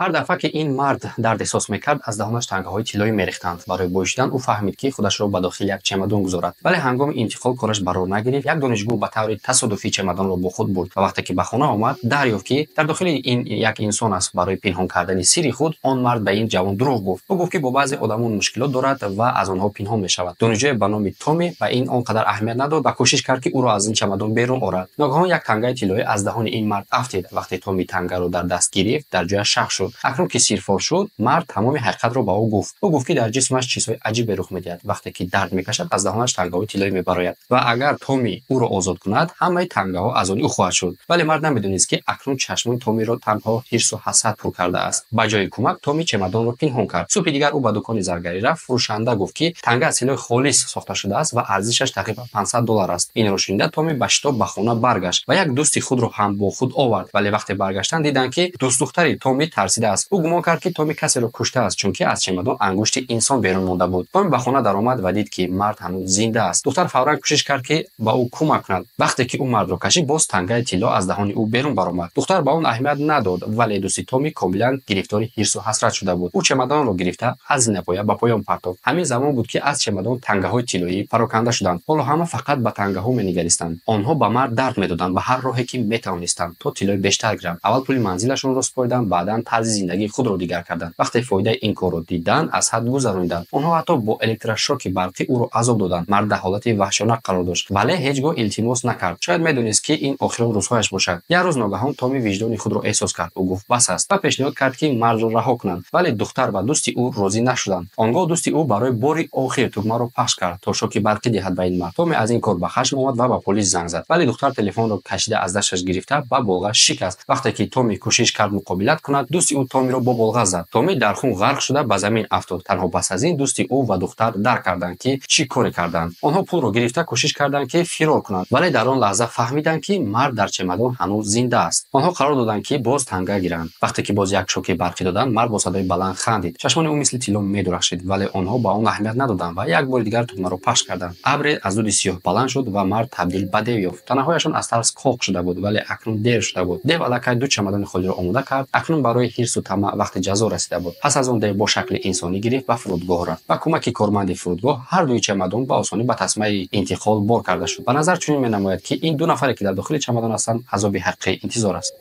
Ҳар дафъа ки ин мард дард эҳсос мекард, аз даҳонаш тангаҳои тиллоӣ мерехтанд. Барои бой шудан ӯ фаҳмид, ки худашро ба дохили як чемодон гузорад. Вале ҳангоми интиқол кораш барор нагирифт. Як донишгӯ ба таври тасодуфӣ чемодонро бо худ бурд ва вақте ки ба хона омад, дарёфт, ки дар дохили ин як инсон аст. Барои пинҳон кардани сирри худ он мард ба ин ҷавон дурӯғ гуфт. Ӯ гуфт, ки бо баъзе одамон мушкилот дорад ва аз онҳо пинҳон мешавад. Донишҷӯе ба номи Томи ба ин он қадар аҳамият надод ва кӯшиш кард, ки ӯро аз ин чамадон берун орад. Ногаҳон як тангаи тиллоӣ аз даҳони ин мард афтид. Вақте Томи тангаро дар даст гирифт, дар ҷояш шах шуд. Акнун ки сир фош шуд, мард тамоми ҳақиқатро ба ӯ гуфт. Ӯ гуфт, ки дар ҷисмаш чизҳои аҷибе рух медиҳад. Вақте ки дард мекашад, аз даҳонаш тангаҳои тиллоӣ мебарояд ва агар Томи ӯро озод кунад, ҳамаи тангаҳо аз они ӯ хоҳад шуд. Вале мард намедонист, ки акнун чашмони Томиро танҳо ҳирсу ҳасад пур кардааст. Ба ҷои кӯмак Томи чемадонро пинҳон кард. Субҳи дигар ӯ ба дукони заргарӣ рафт. Фурӯшанда гуфт, ки танга аз тиллои холис сохта шудааст ва арзишаш тақрибан 500 доллар аст. Инро шунида, Томи ба шитоб ба хона баргашт ва як дӯсти худро ҳам бо худ овард. Вале вақте баргаштанд, диданд, ки дӯстдухтари Томи тарсидааст. Ӯ гумон кард, ки Томи касеро куштааст, чунки аз чемадон ангушти инсон берун монда буд. Томи ба хона даромад ва дид, ки мард ҳанӯз зинда аст. Духтар фавран кӯшиш кард, ки ба ӯ кӯмак кунад. Вақте ки ӯ мардро кашид, боз тангаи тилло аз даҳони ӯ берун баромад. Духтар ба он аҳамият надод, вале дӯсти Томи комилан гирифтори ҳирсу ҳасрат шуда буд. Ӯ чемадонро гирифта, аз зинапоя ба поён партофт. Ҳамин замон буд, ки аз чемадон тангаҳои тиллоӣ пароканда шуданд. Ҳоло ҳама фақат ба тангаҳо менигаристанд. Онҳо ба мард дард медоданд ба ҳар роҳе, ки метавонистанд, то тиллои бештар гиранд. Аввал пули манзилашонро супориданд, баъдан тарзи зиндагии худро дигар карданд. Вақте фоидаи ин корро диданд, аз ҳад гузарониданд. Онҳо ҳатто бо электрошоки барқӣ ӯро азоб доданд. Мард дар ҳолати ваҳшиёна қарор дошт, вале ҳеҷ гоҳ илтимос накард. Шояд медонист, ки ин охирон рӯзҳояш бошад. Як рӯз ногаҳон Томи виҷдони худро эҳсос кард. Ӯ гуфт, бас аст, ва пешниҳод кард, ки мардро раҳо кунанд. Вале духтар ва дӯсти ӯ розӣ нашуданд. Он гоҳ дӯсти ӯ барои бори охир тугмаро пахш кард, то шоки барқӣ диҳад ба ин мард. Томи аз ин кор ба хашм омад ва ба полис занг зад. Вале духтар телефонро кашида аз дасташ гирифта, ба болға шикаст. Вақте ки Томи кӯшиш кард муқобилат кунад, дӯсти ӯ Томиро бо болға зад. Томи дар хун ғарқ шуда ба замин афтод. Танҳо пас аз ин дӯсти ӯ ва духтар дарк карданд, ки чӣ коре карданд. Онҳо пулро гирифта, кӯшиш карданд, ки фирор кунанд, вале дар он лаҳза фаҳмиданд, ки мард дар чемадон ҳанӯз зинда аст. Онҳо қарор доданд, ки боз танга гиранд. Вақте ки боз як шоки барқӣ доданд, мард бо садои баланд хандид. Чашмони ӯ мисли тилло медурахшид, вале онҳо ба он аҳамият надоданд ва як бори дигар тугмаро пахш карданд. Абре аз дуди сиёҳ баланд шуд ва мард табдил ба дев ёфт. Танаҳояшон аз тарс қоқ шуда буд, вале акнун дер шуда буд. Дев аллакай ду чамадони холиро омода кард. Акнун барои ҳирсу тамаъ вақти ҷазо расида буд. Пас аз он дев бо шакли инсонӣ гирифт, ба фурудгоҳ рафт. Ба кӯмаки корманди фурудгоҳ ҳар дуи чамадон ба осонӣ ба тасмаи интиқол бор карда шуд. Ба назар чунин менамояд, ки ин ду нафаре, ки дар дохили чамадон ҳастанд, азоби ҳақиқӣ интизор аст.